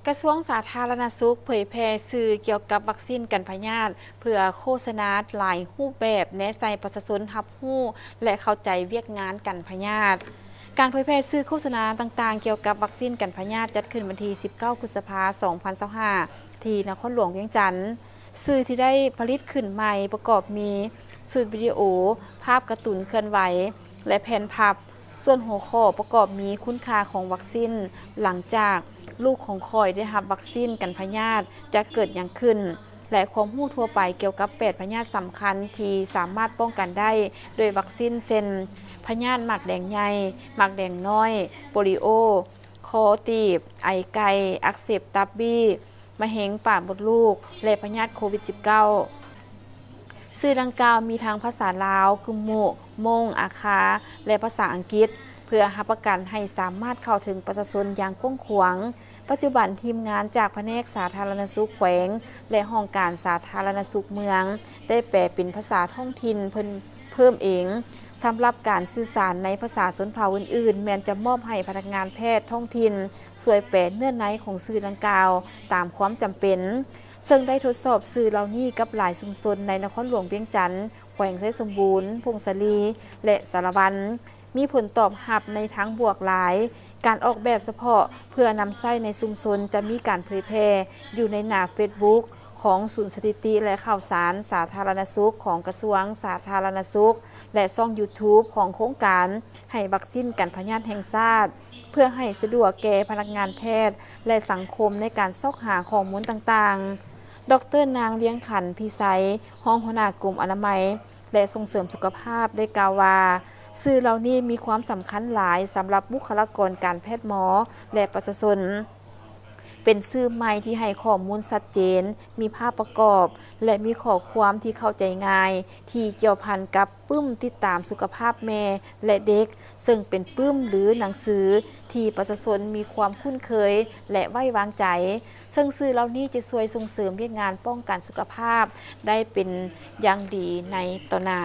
ກະຊວງສາທາລະນະສຸກເຜີຍແຜ່ສື່ກ່ຽວກັບວັກຊີນກັນພະຍາດ ເພື່ອໂຄສະນາຫຼາຍຮູບແບບ ແນໃສ່ປະຊາຊົນຮັບຮູ້ ແລະ ເຂົ້າໃຈວຽກງານກັນພະຍາດ. ການເຜີຍແຜ່ສື່ໂຄສະນາຕ່າງໆກ່ຽວກັບວັກຊີນກັນພະຍາດ ຈັດຂຶ້ນວັນທີສິບເກົ້າ ພຶດສະພາ ສອງພັນຊາວຫ້າ ທີ່ນະຄອນຫຼວງວຽງຈັນ. ສື່ທີ່ໄດ້ຜະລິດຂຶ້ນໃໝ່ປະກອບມີຊຸດວິດີໂອ, ພາບກາຕູນເຄື່ອນໄຫວ ແລະ ແຜ່ນພັບ. ສ່ວນຫົວຂໍ້ປະກອບມີຄຸນຄ່າຂອງວັກຊີນ ຫຼັງຈາກລູກຂອງຂ້ອຍໄດ້ຮັບວັກຊີນກັນພະຍາດຈະເກີດຫຍັງຂຶ້ນ ແລະ ຄວາມຮູ້ທົ່ວໄປກ່ຽວກັບແປດພະຍາດສຳຄັນທີ່ສາມາດປ້ອງກັນໄດ້ໂດຍວັກຊີນ ເຊັ່ນ ພະຍາດໝາກແດງໃຫຍ່, ໝາກແດງນ້ອຍ, ໂປລິໂອ, ຄໍຕີບ, ໄອໄກ່, ອັກເສບຕັບບີ, ມະເຮັງປາກມົດລູກ ແລະ ພະຍາດໂຄວິດສິບເກົ້າ. ສື່ດັ່ງກ່າວມີທັງພາສາລາວ, ກຶມມຸ, ມົ້ງ, ອາຄາ ແລະ ພາສາອັງກິດ ເພື່ອຮັບປະກັນໃຫ້ສາມາດເຂົ້າເຖິງປະຊາຊົນຢ່າງກວ້າງຂວາງ. ປັດຈຸບັນທີມງານຈາກພະແນກສາທາລະນະສຸກແຂວງ ແລະ ຫ້ອງການສາທາລະນະສຸກເມືອງ ໄດ້ແປເປັນພາສາທ້ອງຖິ່ນເພິ່ນເພີ່ມເອງ. ສຳລັບການສື່ສານໃນພາສາຊົນເຜົ່າອື່ນໆ ແມ່ນຈະມອບໃຫ້ພະນັກງານແພດທ້ອງຖິ່ນຊ່ວຍແປເນື້ອໃນຂອງສື່ດັ່ງກ່າວຕາມຄວາມຈຳເປັນ. ເຊິ່ງໄດ້ທົດສອບສື່ເຫຼົ່ານີ້ກັບຫຼາຍຊຸມຊົນໃນນະຄອນຫຼວງວຽງຈັນ, ແຂວງໄຊສົມບູນ, ຜົ້ງສາລີ ແລະ ສາລະວັນ, ມີຜົນຕອບຮັບໃນທາງບວກຫຼາຍ. ການອອກແບບສະເພາະເພື່ອນຳໃຊ້ໃນຊຸມຊົນ ຈະມີການເຜີຍແຜ່ຢູ່ໃນໜ້າເຟສບຸກຂອງສູນສະຖິຕິ ແລະ ຂ່າວສານສາທາລະນະສຸກຂອງກະຊວງສາທາລະນະສຸກ ແລະ ຊ່ອງຢູທູບຂອງໂຄງການໃຫ້ວັກຊີນກັນພະຍາດແຫ່ງຊາດ ເພື່ອໃຫ້ສະດວກແກ່ພະນັກງານແພດ ແລະ ສັງຄົມໃນການຊອກຫາຂໍ້ມູນຕ່າງໆ. ດອກເຕີ ນາງ ວຽງຂັນ ພີໄຊ, ຮອງຫົວໜ້າກົມອະນາໄມ ແລະ ສົ່ງເສີມສຸຂະພາບ ໄດ້ກ່າວວ່າ, ສື່ເຫຼົ່ານີ້ມີຄວາມສຳຄັນຫຼາຍສຳລັບບຸກຄະລາກອນການແພດ, ໝໍ ແລະ ປະຊາຊົນ. ເປັນສື່ໃໝ່ທີ່ໃຫ້ຂໍ້ມູນຊັດເຈນ, ມີພາບປະກອບ ແລະ ມີຂໍ້ຄວາມທີ່ເຂົ້າໃຈງ່າຍ ທີ່ກ່ຽວພັນກັບປຶ້ມຕິດຕາມສຸຂະພາບແມ່ ແລະ ເດັກ, ເຊິ່ງເປັນປຶ້ມ ຫຼື ໜັງສືທີ່ປະຊາຊົນມີຄວາມຄຸ້ນເຄີຍ ແລະ ໄວ້ວາງໃຈ. ເຊິ່ງສື່ເຫຼົ່ານີ້ຈະຊ່ວຍສົ່ງເສີມວຽກງານປ້ອງກັນສຸຂະພາບໄດ້ເປັນຢ່າງດີໃນຕໍ່ໜ້າ.